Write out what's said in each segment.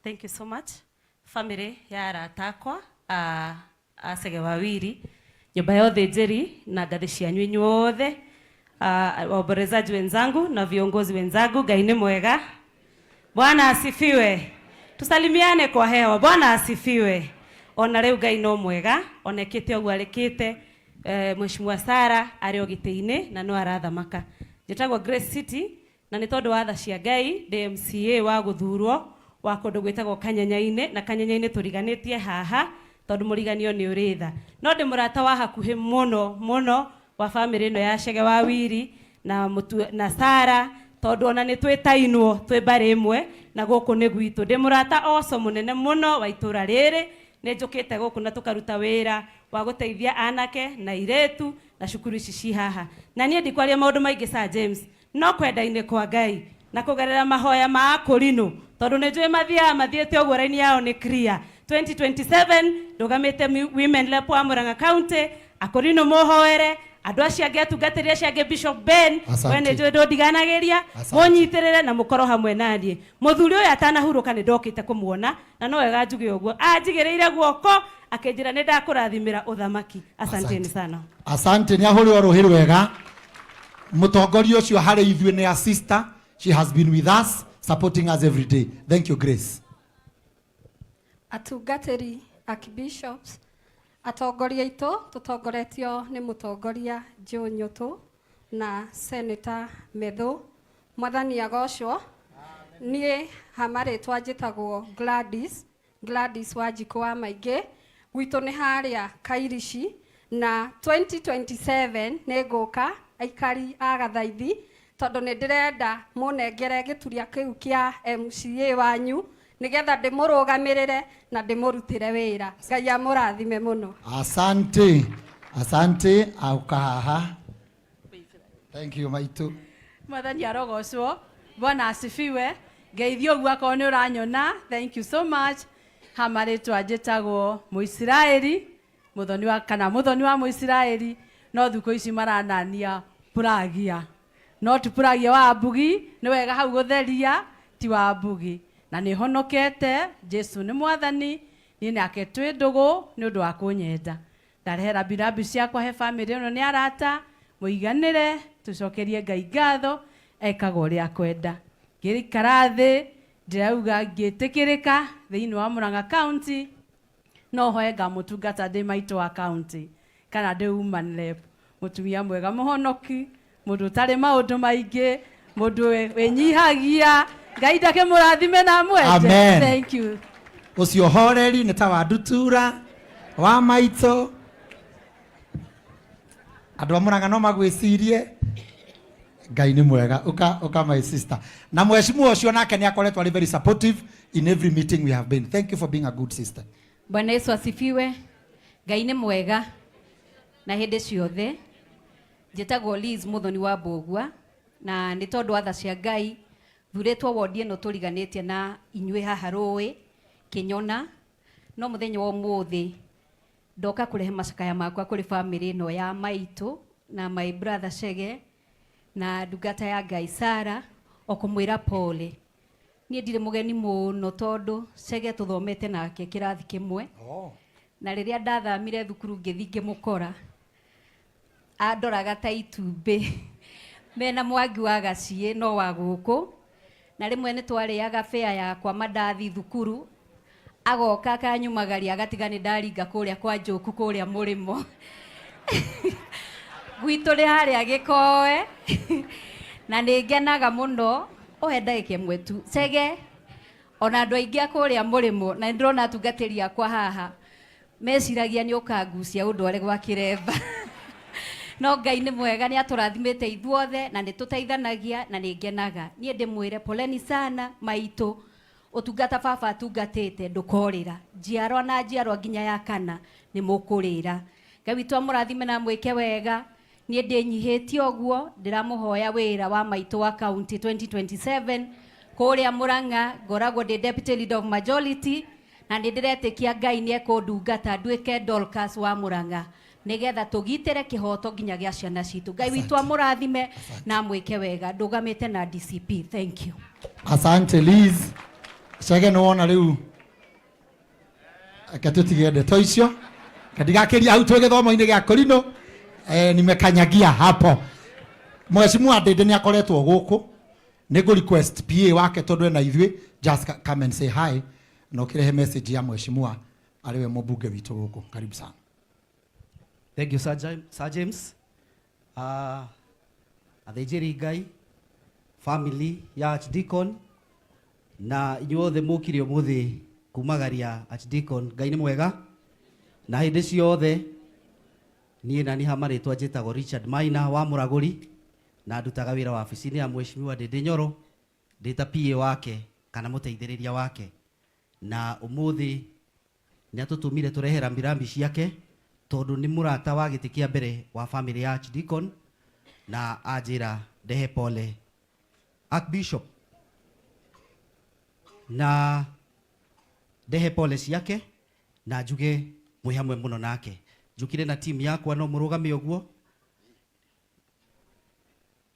Thank you so much. Family ya arata akwa a a Chege Wawiri, nyũmba ya ũthĩnjĩri na ngathĩ cianyu inyuothe, waombolezaji wenzangu na viongozi wenzangu, Ngai nĩ mwega. Bwana asifiwe. Tusalimiane kwa hewa. Bwana asifiwe. Ona rĩu Ngai no mwega, ona ekĩte ũguo arĩkĩte. Mheshimiwa Sarah arĩ o gĩtĩ-inĩ na no arathamaka. Njĩtagwo Grace City na nĩ tondũ wa tha cia Ngai ndĩ MCA wa gũthurwo wa kũndũ gwĩtagwo Kanyenya-inĩ, na Kanyenya-inĩ tũriganĩtie haha tondũ mũriganio nĩ ũrĩ tha. No ndĩ mũrata wa hakuhĩ mũno mũno wa bamĩrĩ ĩno ya Chege wa Wiri na mũtu, na Sarah tondũ ona nĩ twĩtainwo twĩ mbarĩ ĩmwe na gũkũ nĩ gwitũ. Ndĩ mũrata oco mũnene mũno wa itũra rĩrĩ, nĩ njũkĩte gũkũ na tũkaruta wĩra wa gũteithia anake na airĩtu na cukuru ici ci haha. Na niĩ ndikwaria maũndũ maingĩ Sir James, no kwenda-inĩ kwa Ngai na kũgerera mahoya ma akũrinũ tondũ nĩ njũĩ mathiaga mathiĩte ũguo raini yao nĩ clear. 2027 ndũgamĩte Women Rep wa Murang'a County, akũrinũ mũhoere, andũ acio angĩ atungatĩri acio angĩ Bishop Ben, Asante. we nĩ njũĩ ndũndiganagĩria, Asante. mũnyitĩrĩre na mũkorwo hamwe naniĩ. Mũthuri ũyũ atanahurũka nĩ ndokĩte kũmuona na no wega njuge ũguo, anjigĩrĩire guoko akĩnjĩra nĩ ndakũrathimĩra ũthamaki. Asanteni Asante. sana. Asante, nĩ ahũrĩrwo rũhĩ rwega. Mũtongoria ũcio harĩ ithuĩ nĩ a sister. She has been with us supporting us every day. Thank you, Grace. Atungatĩri, archbishops, atongoria aitũ tũtongoretio nĩ mũtongoria Joe Nyũtũ na Senator Methu. Mwathani agocwo. Niĩ ha marĩtwa njĩtagwo Gladys, Gladys Wanjikũ wa Maingĩ. Gwitũ nĩ harĩa Kairici na 2027 nĩ ngũka aikari a Gathaithi tondũ nĩ ndĩrenda mũnengere gĩturia kĩu kĩa MCA wanyu nĩgetha ndĩmũrũgamĩrĩre na ndĩmũrutĩre wĩra. Ngai amũrathime mũno. Asante, asante. Auka haha. Thank you, maitu. Mwathani arogocwo. Bwana asifiwe. Ngeithio ũguo akorwo nĩ ũranyona. Thank you so much. Ha marĩtwa njĩtagwo Mũisiraeli, mũthoni wa kana mũthoni wa Mũisiraeli, no thukũ ici maranania Puragia. No ti Puragia wa Mbugi, nĩ wega hau gũtheria, ti wa Mbugi. Na nĩ honokete, Jesu nĩ mwathani, niĩ nake twĩ ndũgũ nĩ ũndũ wa kũnyenda. Ndarehe rambirambi ciakwa he bamĩrĩ ĩno nĩ arata, mũiganĩre, tũcokerie Ngai ngatho, ekaga ũrĩa akwenda. Ngĩikara thĩ, ndĩrauga ngĩtĩkĩrĩka thĩinĩ wa Murang'a County, no hoe ngamũtungata ndĩ maitũ wa county kana ndĩ woman rep, mũtumia mwega mũhonoki, mũndũ ũtarĩ maũndũ maingĩ, mũndũ wĩnyihagia. Ngai ndakĩmũrathime na amwende. Amen. Thank you. Ũcio horeri nĩ ta wa ndutura wa maitũ. Andũ a Murang'a no magwĩcirie. Ngai nĩ mwega. Uka, uka my sister. Na mheshimiwa ũcio nake nĩ akoretwo arĩ very supportive in every meeting we have been. Thank you for being a good sister. Bwana Yesu asifiwe. Ngai nĩ mwega na hĩndĩ ciothe. Njĩtagwo Liz Muthoni wa Mbũgua na nĩ tondũ wa tha cia Ngai thurĩtwo wondi ĩno tũriganĩtie na inyuĩ haha rũĩ Kĩnyona, no mũthenya wa ũmũthĩ ndoka kũrehe macakaya makwa kũrĩ bamĩrĩ ĩno ya maitũ na my brother Chege na ndungata ya Ngai Sarah, o kũmwĩra pole. Niĩ ndirĩ mũgeni mũno tondũ Chege tũthomete nake kĩrathi kĩmwe. Na rĩrĩa ndathamire thukuru ngĩthiĩ ngĩmũkora, andoraga ta itumbĩ mena mwangi wa gaciĩ no wa gũkũ, na rĩmwe nĩ twarĩaga fare yakwa mandathi thukuru, agoka akanyumagaria agatiga nĩ ndaringa kũrĩa kwa Njoku kũrĩa mũrĩmo. Gwitũ nĩ harĩa Gĩkoe na nĩ ngenaga mũno. Ũhe ndagĩka ĩmwe tu Chege, ona andũ aingĩ a kũrĩa mũrĩmo, na nĩ ndĩrona atungatĩri akwa haha meciragia nĩ ũkangucia ũndware gwa kĩremba. No Ngai nĩ mwega, nĩ atũrathimĩte ithuothe na nĩ tũteithanagia na nĩ ngenaga. Niĩ ndĩmwĩre poleni sana maitũ, ũtungata baba atungatĩte ndũkorĩra, njiarwa na njiarwa nginya ya kana nĩ mũkũrĩra. Ngai witũ amũrathime na amwĩke wega. Niĩ ndĩnyihĩtie ũguo, ndĩramũhoya wĩra wa maitũ wa county 2027 kũrĩa Murang'a, ngoragwo ndĩ deputy leader of majority, na nĩ ndĩretĩkia Ngai nĩ ekũndungata nduĩke Dorcas wa Murang'a nĩgetha tũgitĩre kĩhoto nginya gĩa ciana citũ. Ngai witũ Cege nĩ wona rĩu reke tũtige ndeto icio kandigakiria hau twĩ gĩthomo-inĩ gĩa kũrinũ. Nimekanyagia hapo. Mheshimiwa Ndĩndĩ nĩ akoretwo gũkũ, nĩ ngũ request PA wake tondũ ena ithuĩ, just come and say hi na ũkĩrehe message ya mheshimiwa arĩ we mũmbunge witũ gũkũ. Karibu sana. Thank you, Sir James. Sir James. Athĩnjĩri Ngai, family ya Archdeacon na inyuothe mũkire ũmũthĩ kumagaria Archdeacon. Ngai nĩ mwega na hĩndĩ ciothe. Niĩ na niĩ ha marĩtwa njĩtagwo Richard Maina wa Mũragũri na ndutaga wĩra wabici-inĩ ya Mheshimiwa Ndĩndĩ Nyoro ndĩ ta PA wake kana mũteithĩrĩria wake, na ũmũthĩ nĩ atũtũmire tũrehe rambirambi ciake tondũ nĩ mũrata wa gĩtĩ kĩa mbere wa family ya Archdeacon, na anjĩra ndehe pole Archbishop na ndehe pole ciake na njuge mwĩ hamwe mũno nake. Njũkire na team yakwa, no mũrũgame ũguo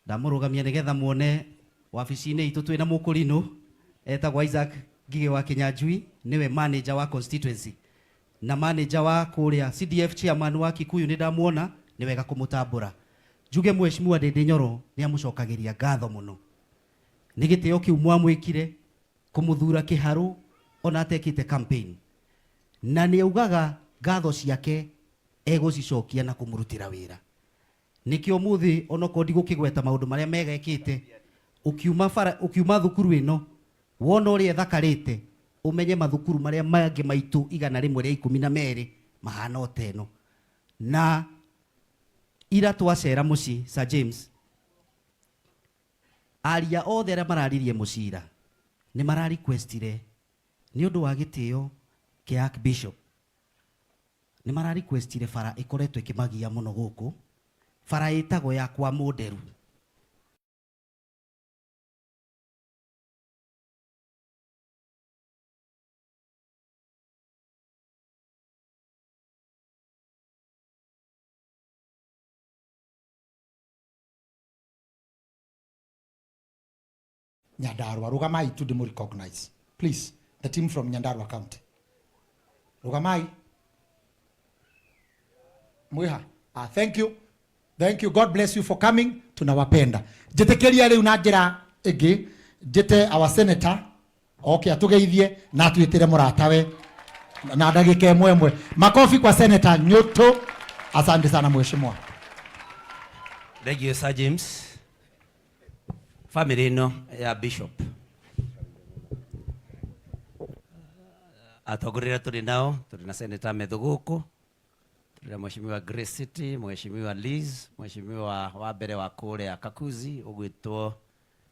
ndamũrũgamia nĩgetha muone wabici-inĩ itũ twĩna mũkũrinũ etagwo Isaac Ngigĩ wa Kinyanjui, nĩwe manager wa constituency na manager wa kũrĩa CDF chairman wa Kikuyu. Nĩ ndamuona, nĩ wega kũmũtambũra. Njuge Mheshimiwa Ndĩndĩ Nyoro nĩ amũcokagĩria ngatho mũno nĩ gĩtĩo kĩu mwamwĩkire kũmũthura kĩharũ ona atekĩte campaign, na nĩ augaga ngatho ciake egũcicokia na kũmũrutĩra wĩra. Nĩkĩo mũthĩ onokorwo ndigũkĩgweta maũndũ marĩa mega ekĩte, ũkiuma bara ũkiuma thukuru ĩno wona ũrĩa ĩthakarĩte, ũmenye mathukuru marĩa mangĩ maitũ 112 mahana o ta ĩno. Na ira twacera mũciĩ, Sir James, aria othe arĩa mararirie mũcira nĩ mara requestire nĩ ũndũ wa gĩtĩo kĩa Archbishop, nĩ mara requestire bara ĩkoretwo ĩkĩmagia mũno gũkũ, bara ĩtagwo ya kwa Mũnderu. Nyandarua, rugamai tu ndimu recognize. Please, the team from Nyandarua County. Rugamai. Mwiha. Ah, thank you. Thank you. God bless you for coming. Tunawapenda. Njĩtĩkĩria rĩu na njĩra ĩngĩ njĩte our senator oke atũgeithie na atwĩtĩre mũratawe na ndagĩka ĩmwe ĩmwe. Makofi kwa Senator Nyutu. Asante sana, mheshimiwa. Thank you, Sir James. Family ĩno ya Bishop, atongoria tũrĩ nao, tũrĩ na Senator Methu gũkũ, tũrĩ na Mheshimiwa Grace City, Mheshimiwa Liz, Mheshimiwa wa mbere wa kũrĩa Kakuzi ũgwĩtwo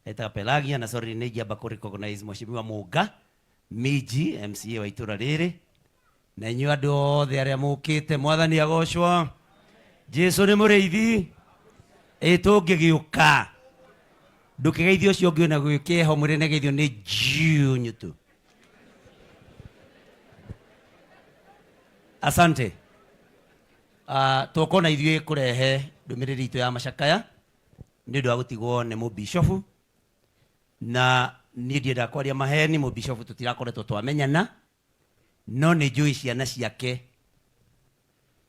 etaga Pelagia, na sorry nĩ ingĩamba kũ recognize Mheshimiwa Mũnga Miji, MCA wa itũra rĩrĩ, na inyuĩ andũ othe arĩa mũkĩte. Mwathani agocwo. Jesu nĩ mũrĩithi. Ĩ tũngĩgĩũka ndũkĩgeithio ũcio ũngĩ ona gwĩkĩho mwĩrĩ nĩgeithio nĩ jiunyutu. Asante. Tũkona ithuĩ kũrehe ndũmĩrĩri itũ ya macakaya nĩ ũndũ wa gũtigwo nĩ mũbishofu, na niĩ ndiendaga kwaria maheni. Mũbishofu tũtirakoretwo twamenyana, no nĩ njũĩ ciana ciake,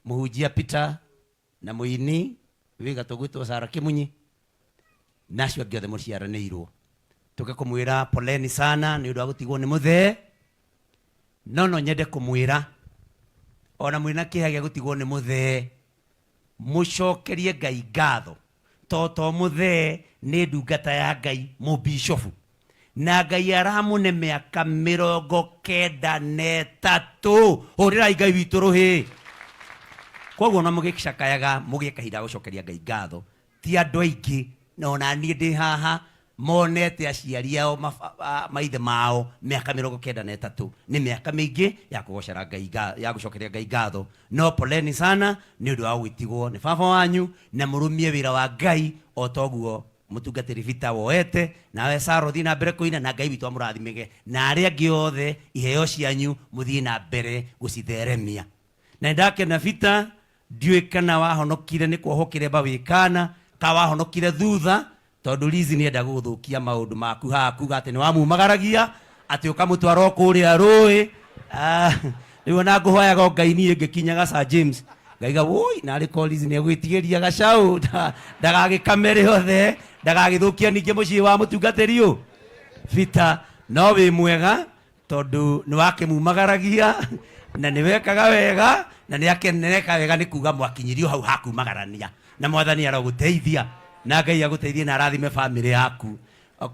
mũhunjia Peter na mũini wĩ gatũ gwĩtwo Sara Kĩmunyi na acio angĩ othe mũciaranĩirwo. Tũke kũmwĩra poleni sana nĩ ũndũ wa gũtigwo nĩ mũthee, no no nyende kũmwĩra ona mwĩna kĩeha gĩa gũtigwo nĩ mũthee, mũcokerie Ngai ngatho to to mũthee nĩ ndungata ya Ngai mũbishofu, na Ngai aramũne mĩaka 93. Hũrĩrai Ngai witũ rũhĩ. Koguo ona mũgĩcakayaga mũgĩe kahinda ga gũcokeria Ngai ngatho. Ti andũ aingĩ, na ona niĩ ndĩ haha, monete aciari ao maithe mao mĩaka 93. Nĩ mĩaka mĩingĩ ya kũgocera Ngai, ya gũcokeria Ngai ngatho. No poleni sana nĩ ũndũ wa gũgĩtigwo nĩ baba wanyu, na mũrũmie wĩra wa Ngai o toguo mũtungatĩri Vita woete, nawe Sara ũthiĩ na mbere kũina, na Ngai witũ amũrathimĩge, na arĩa angĩ othe iheo cianyu mũthiĩ na mbere gũcitheremia. Na nĩndakena Vita, ndiũĩ kana wahonokire nĩ kuohwo kĩremba wĩ kana ka wahonokire thutha, tondũ Liz nĩenda gũgũthũkia maũndũ maku haha kuga atĩ nĩ wamumagaragia. Atĩ ũkamũtwara o kũrĩa rũĩ. Ah, rĩu ona ngũhoyaga o Ngai niĩ ngĩkinyaga Sir James ngaiga woi narĩ Collins nĩ egwĩtigĩria gacaũ ndagagĩkame rĩothe ndagagĩthũkia ningĩ mũciĩ wa mũtungatĩri ũ Peter. No wĩ mwega tondũ nĩ wakĩmumagaragia na nĩ wekaga wega na nĩ akeneka wega nĩ kuga mwakinyirio hau hakumagarania na mwathani arogũteithia na Ngai agũteithie na arathime famĩlĩ yaku.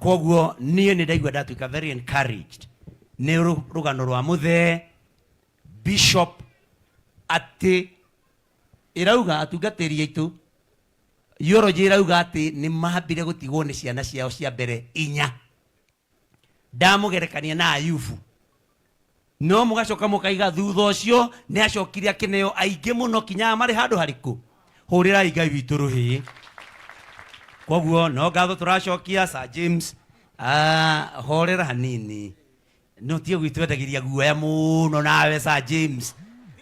Koguo niĩ nĩ ndaigua ndatuĩka very encouraged nĩ rũgano rwa mũthee bishop atĩ ĩrauga atungatĩri aitũ eulogy ĩrauga atĩ nĩ mambire gũtigwo nĩ ciana ciao cia mbere inya. Ndamũgerekania na Ayubu no mũgacoka mũkaiga thutha ũcio nĩ acokire akĩneo aingĩ mũno kinya marĩ handũ harĩkũ. Hũrĩrai Ngai witũ rũhĩ. Koguo no ngatho tũracokia Sir James. Horera hanini no tie gwitwendagĩria guoya mũno nawe Sir James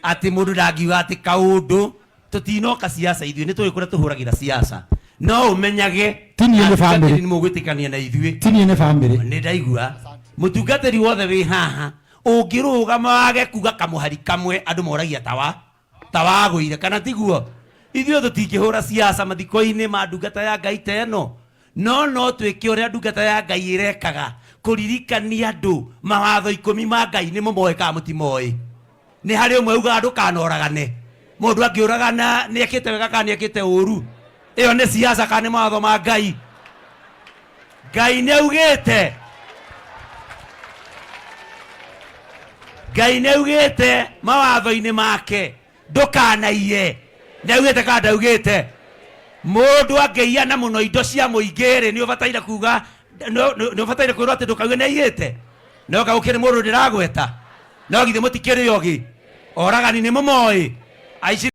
atĩ mũndũ ndangiuga atĩ kaũndũ tũtinoka siasa ithuĩ nĩ tũĩ kũrĩa tũhũragĩra siasa no ũmenyage Ti niĩ nĩ family. nĩ mũgwĩtĩkania na ithuĩ. Ti niĩ nĩ family. Nĩ ndaigua mũtungatĩri wothe wĩ haha ũngĩrũgama wage kuga kamũhari kamwe andũ moragia tawa tawagũire kana tiguo. Ithuĩ tũtingĩhũra siasa mathiko-inĩ ma ndungata ya Ngai ta ĩno no no twĩke ũrĩa ndungata ya Ngai ĩrekaga kũririkania andũ mawatho ikũmi ma Ngai nĩ mũmoĩ kana mũtimoĩ. Nĩ harĩ ũmwe ugaga ndũkanoragane mũndũ angĩũragana nĩ ekĩte wega kana nĩ ekĩte ũru ĩyo nĩ siasa kana nĩ mawatho ma Ngai. Ngai nĩ augĩte Ngai nĩ augĩte mawatho-inĩ make ndũkanaiye. Nĩ augĩte kana ndaugĩte? Mũndũ angĩiya na mũno indo cia mũingĩ rĩ nĩ ũbataire kuga nĩ ũbataire kwĩrwo atĩ ndũkauge nĩ aiyĩte. No gũkĩrĩ mũndũ ndĩragweta no githĩ mũtikĩrĩ ogĩ oragani nĩ mũmoĩ aici.